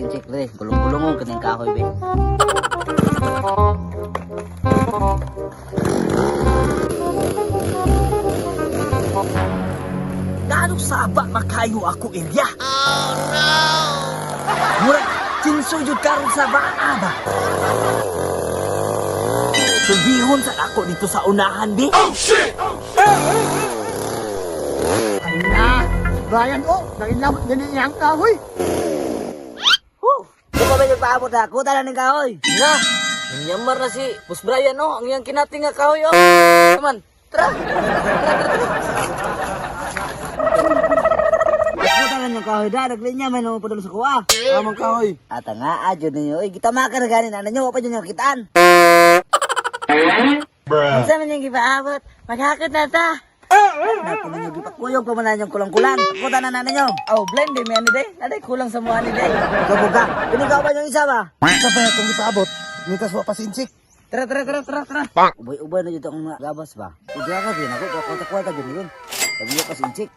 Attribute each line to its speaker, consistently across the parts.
Speaker 1: Inchik dre, gulong-gulong kaning kahoy be.
Speaker 2: Gaano saba makayo ako area? Oh no! Murag kinso jud karon sa baa ba? Sulbihon sa ako dito sa unahan bi.
Speaker 3: Oh shit!
Speaker 4: Na, Brian, oh, nainlamot gani iyang kahoy.
Speaker 1: Huh! Duko ba yung paabot ha? Kuta na ning kahoy.
Speaker 5: Na, nanyamar na si Boss Brian, oh. Ang iyang kinati nga kahoy, oh. Naman, tara.
Speaker 1: Kuta na yung kahoy da, naglinya may naman padulong sa kuha.
Speaker 3: Amang kahoy.
Speaker 1: Ata nga, adyo ninyo. Uy, gitama ka na ganin. Ano nyo, pa dyan yung kitaan. Unsa man yung gipaabot? Maghakot na ta. Naku ninyo, gipakuyog pa man na inyong kulang-kulang. Kuta na na ninyo.
Speaker 5: Oh, blind eh, may ano day. Naday, kulang sa mga ni day.
Speaker 1: Kabuga, pinagaw ba yung isa ba?
Speaker 3: Sa pa itong ipaabot? Nitas wa pa si Inchik.
Speaker 5: Tara, tara, tara, tara, tara.
Speaker 1: Ubay-ubay na dito ang mga gabas ba? Udah ka, din ako, kwata-kwata dyan yun. Sabi ko kasi Inchik.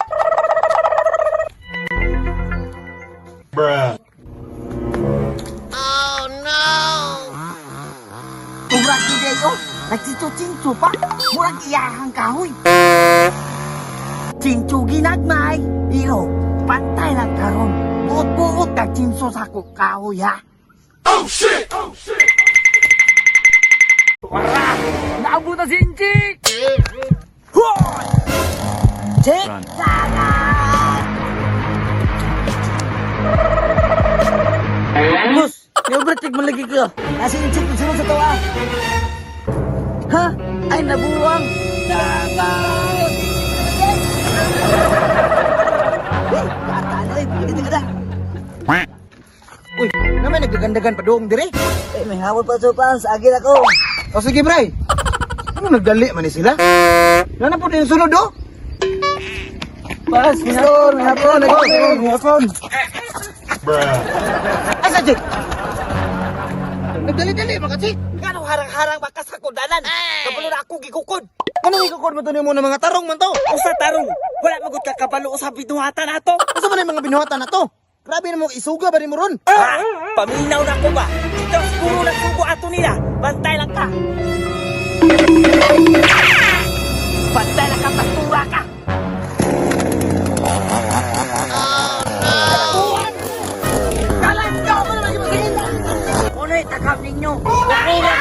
Speaker 2: Murag jud ay oh, nagsinso-sinso pa. Murag iyahang kahoy. Chincho ginagmay, pero pantay lang karon. Buot-buot ka chinso sa ako kahoy ha.
Speaker 3: Oh shit! Oh shit!
Speaker 5: Naabot na si Inchik!
Speaker 2: Hoy!
Speaker 1: Chik! Dagat!
Speaker 5: Boss, may overtake man lagi ka.
Speaker 1: Nasi Inchik, sunod sa tawa.
Speaker 5: Ha? Ay, nabuwang.
Speaker 1: Dagat! Uy, bata na eh, dito ka na.
Speaker 4: Uy, naman nagdagandagan pa doong dire.
Speaker 1: Eh, may hawal pa sa pans, agil ako.
Speaker 4: O sige, Bray. Ano nagdali man ni sila? Nana po din sunod, oh.
Speaker 5: Boss, may
Speaker 4: Hapon, hapon, hapon, hapon. Asa, Jake? Nagdali-dali, mga Jake.
Speaker 2: Ngano harang-harang bakas ka kudanan? Kabalo na ako gikukod.
Speaker 4: Anong ikukod mo to nimo ng mga tarong man to?
Speaker 2: Usa tarong, wala magud ka kabalo sa binuhatan nato.
Speaker 4: Asa man yung mga binuhatan na to? Grabe na mo, isuga ba ni mo ron?
Speaker 2: Ha? Paminaw na ko ba? Ikaw siguro nagsugo ato nila. Bantay lang ka. Bantay lang ka, pastura ka. Kalan ka mo naman yung Unoy, takam ninyo. Nakuha